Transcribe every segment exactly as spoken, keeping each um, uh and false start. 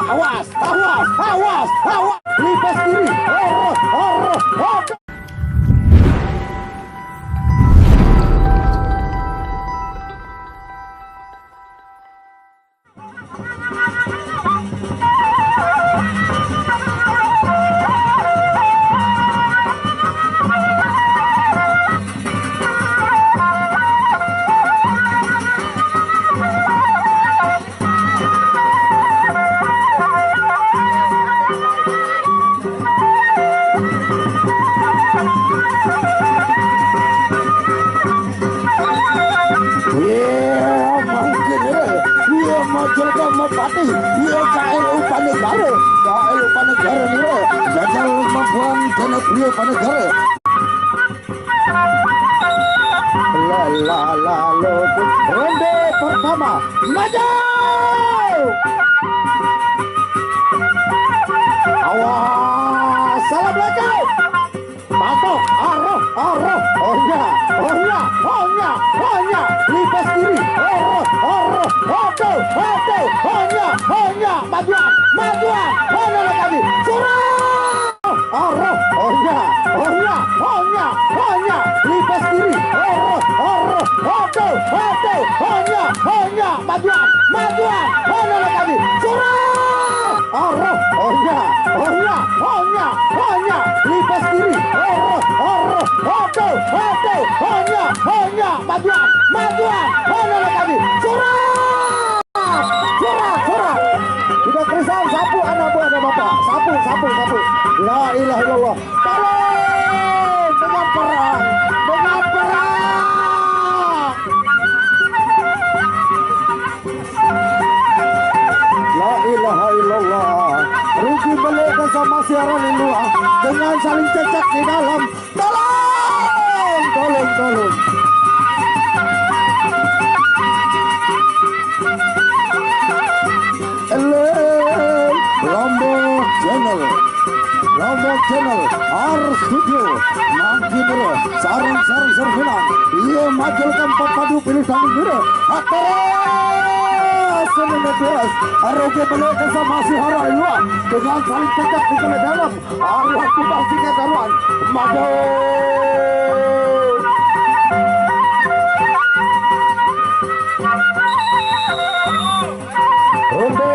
Awas, awas, awas, awas. Lipas kiri. Oro, oro, oro. Iya, mangkin ira. Iya, majelka mapati. Iya, kael upanegara. Kael upanegara nira. Jajal mampuan dana griya panegara. La, la, la, lo, ronde pertama. Maju! Awas, assalamualaikum. Patok, aroh, aroh, onya, onya, onya, onya, lipas kiri, aroh, aroh, aduh, aduh, onya, onya, majuan, majuan, onya lagi, surah, aroh, onya, onya, onya, onya, lipas kiri, aroh, aroh, aduh, aduh, onya, onya, majuan, majuan, onya lagi, surah. Oroh, onya, onya, onya, onya, lipas kiri, oroh, oroh, oto, oto, onya, onya, majuan, majuan, onya lagi, surat, surat, surat. Tidak kerisau, sapu anak buah dan bapak, sapu, sapu, sapu. La ilaha illallah. Tolong, dengan perang, dengan perang. La ilaha illallah. Rugi balik bersama siaran di luar dengan saling cecak di dalam. Tolong, tolong, tolong. Eleng, Lombok Channel. Lombok Channel, Ar Studio, Mangkiniro, sarang-sarang serbilang. Iya, majelkan papadu pilih tangan diri. Atas, senin atas. Aroge balik ke sama si Hara Ilua. Dengan saling tegak di kena dalam. Arwah kita sikat daruan. Maju. Ronde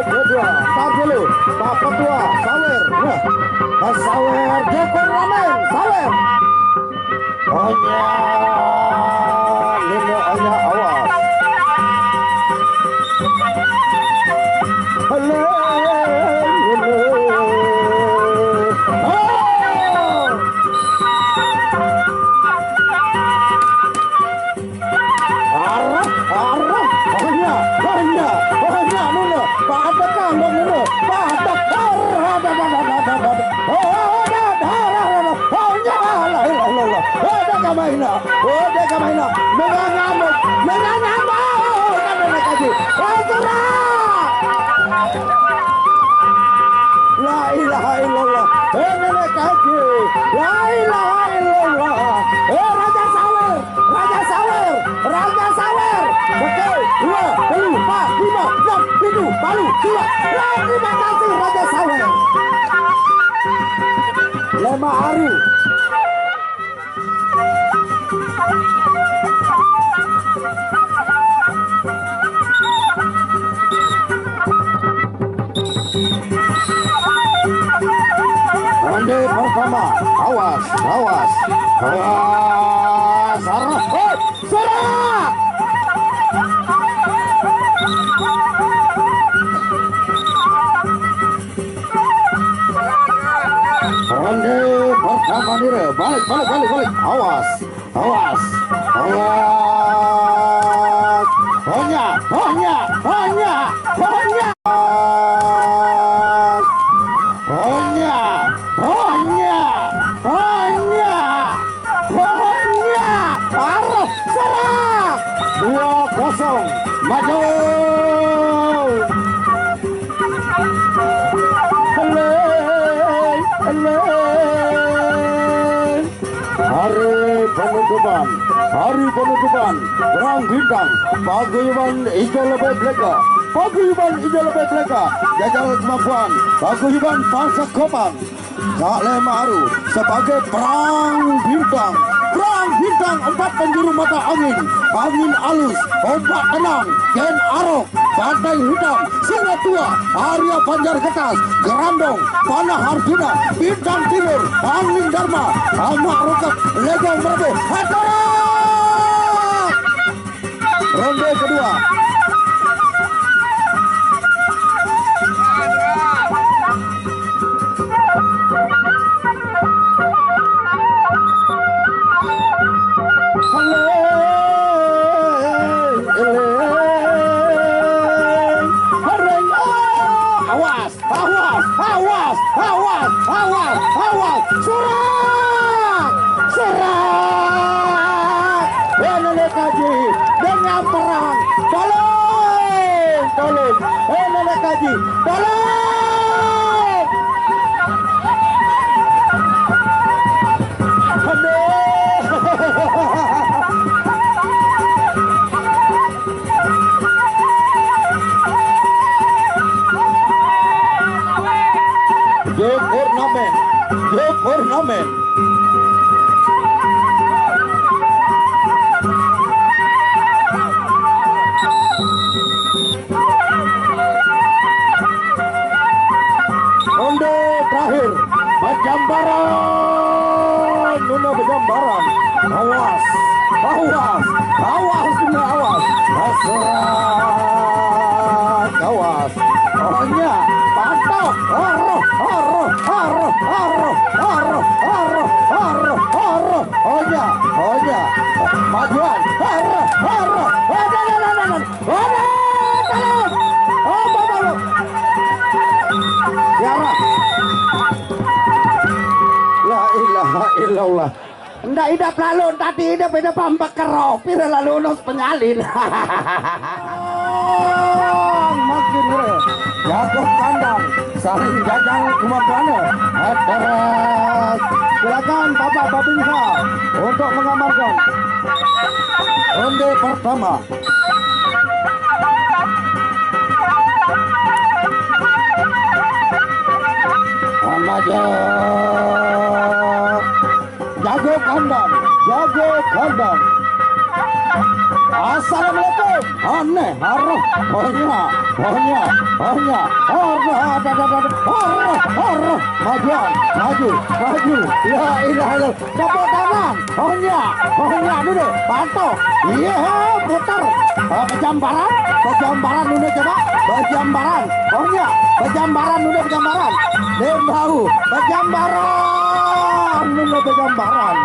kedua, tar dulu, Pak Ketua, sawer, nah, sawer, Joko Ramen, sawer. Onya, lima onya, awas. Halo, halo. Oh. Arah, arah, hanya, hanya, hanya, nuna, padak kambang nuna, padak, arah, ada, ada, ada, ada, ada, oh, ada, ada, arah, arah, oh, ya, la ilaha illallah, oh, ada kamaina, oh, ada kamaina, mengangamuk, mengangamuk, oh, ada naik haji, oh, surah, la ilaha illallah, oh, naik haji, la ilaha illallah, oh, Raja Sawer. Raja Sawer, Raja Sawer. Satu, dua, telu, empat, lima, enam, tujuh, lalu dua. Terima kasih Raja Sawer. Lema Aru. Ronde pertama, awas, awas, awas, arah, oh, serah! Ronde pertama nira, balik, balik, balik, balik, awas. Awas. Awas. Honya, honya, honya, honya. Awas. Honya, honya, honya, honya. Arah serah. Dua kosong. Maju. Hello, hello. Hari penutupan, hari penutupan, Perang Bintang, Paguyuban Ijo Lebih Bleka, Paguyuban Ijo Lebih Peleka, jajar kemampuan Paguyuban Pasar Kopang. Kak Lemaru sebagai perang bintang. Perang bintang empat penjuru mata angin. Angin alus, ombak tenang, Ken Arok, Banteng Hitam, Singa Tua, Arya Banjar Getas, Gerandong, Panah Arjuna, Bintang Timur, Angin Dharma, Amak Rokok, Legong Merabu, Hatara! Ronde kedua. Awas, awas, awas, awas, awas, awas. Serang! Serang! Wah, Nenek Kaji dengan perang. Tolong, tolong. Eh, Nenek Kaji, tolong! Aduh. Jok ornamen, jok ornamen. Ronde terakhir, Bajambaran, Nuna Bajambaran. Awas, awas, awas, Nuna, awas. Awas, awas. Onya, pantau. Aroh, aroh, aroh, aroh, aroh, aroh, aroh, aroh. Onya, onya. Majuan. Aroh, aroh. Aduh, aduh, aduh, aduh. Waduh, tolong. Oh, tolong. Ya Allah. La ilaha illallah. Ndak idap lalu, tadi idap, idap pambek kero, pira lalu nos penyalin. Makin re. Jago kandang, saling jajal kemampuannya. Teras. Silakan Bapak Babinsa untuk mengamankan. Ronde pertama. Remaja. Jago kandang, jago kandang. Assalamualaikum. Aneh, haruh, honya, honya, honya, haruh, ada, ada, ada, haruh, haruh. Majuan, maju, maju. La ilaha illallah. Tepuk tangan. Honya, honya dulu. Pantau. Iya, putar. Ah, pejambaran, pejambaran dulu coba. Pejambaran. Honya, pejambaran dulu, pejambaran. Dembau, pejambaran dulu, pejambaran.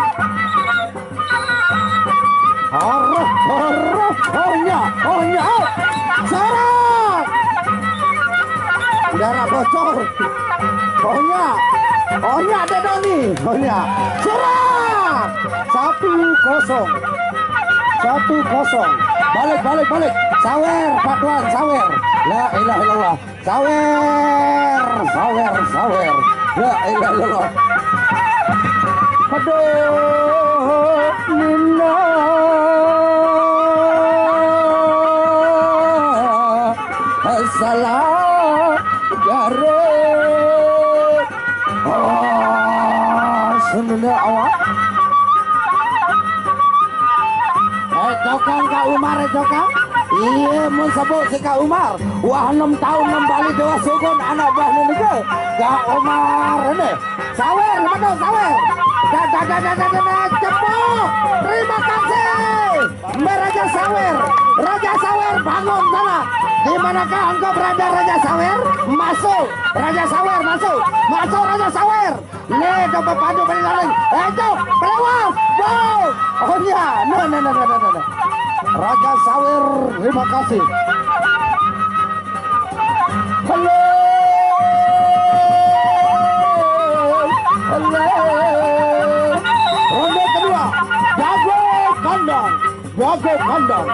Haruh, haruh, honya, honya. Serang. Darah bocor. Honya, honya, Dedoni, honya. Serang. Satu kosong. Satu kosong. Balik, balik, balik. Sawer, Pak Tuan, sawer. La ilaha illallah. Sawer, sawer, sawer. La ilaha illallah. Aduh, Nina. Salah jare. Oh, senene awak. Eh, Jokang Kak Umar, eh, Jokang. Iya, mun sebut si Kak Umar. Wah, enam tahun, enam kali Dewa Sukun, anak buah ni ke. Kak Umar ini. Sawer, betul, sawer. Da, da, da, da, da, da, da, cepuk. Terima kasih. Mbak Raja Sawer. Raja Sawer, bangun sana. Di manakah engkau berada, Raja Sawer? Masuk. Raja Sawer, masuk. Masuk, Raja Sawer. Nih, coba padu balik lari. Eh, cok, belewas. Wow. Oh iya. Nah, nah, nah, nah, nah, nah. Raja Sawer, terima kasih. Halo. Halo. Ronde kedua. Jago kandang. Jago kandang.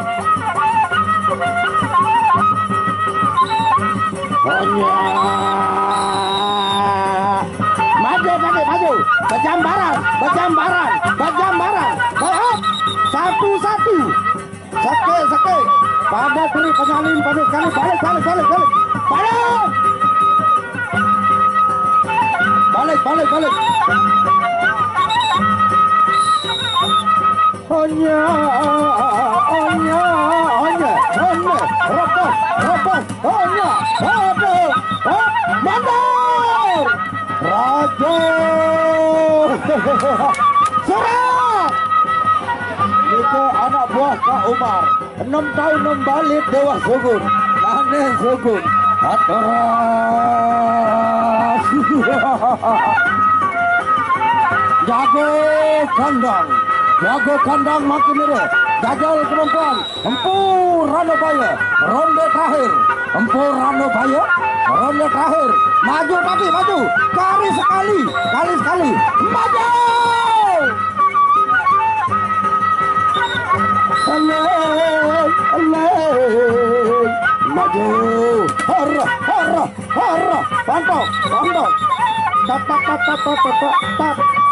Honya. Maju, maju, maju. Berjambaran, berjambaran, berjambaran. Hop. Satu-satu. Sakit, sakit. Pada teri penyalin, pada sekali. Balik, balik, balik, balik. Balik. Balik, balik, balik. Onya, onya, onya, onya. Rebas, rebas. Onya, aduh. Hop, mundur. Raja. Surat. Itu anak buah Kak Umar. Enam tahun enam balik Dewa Sogun. Nane Sogun. Ateras. Jago kandang. Jago kandang makin mirip. Gagal kemampuan. Empu Ranubaya. Ronde terakhir. Empu Ranubaya. Ronde terakhir. Maju tapi maju. Kali sekali. Kali sekali. Maju. Alai, alai. Maju. Hara, hara, hara. Pantau, pantau. Tap, tap, tap, tap, tap, tap, tap.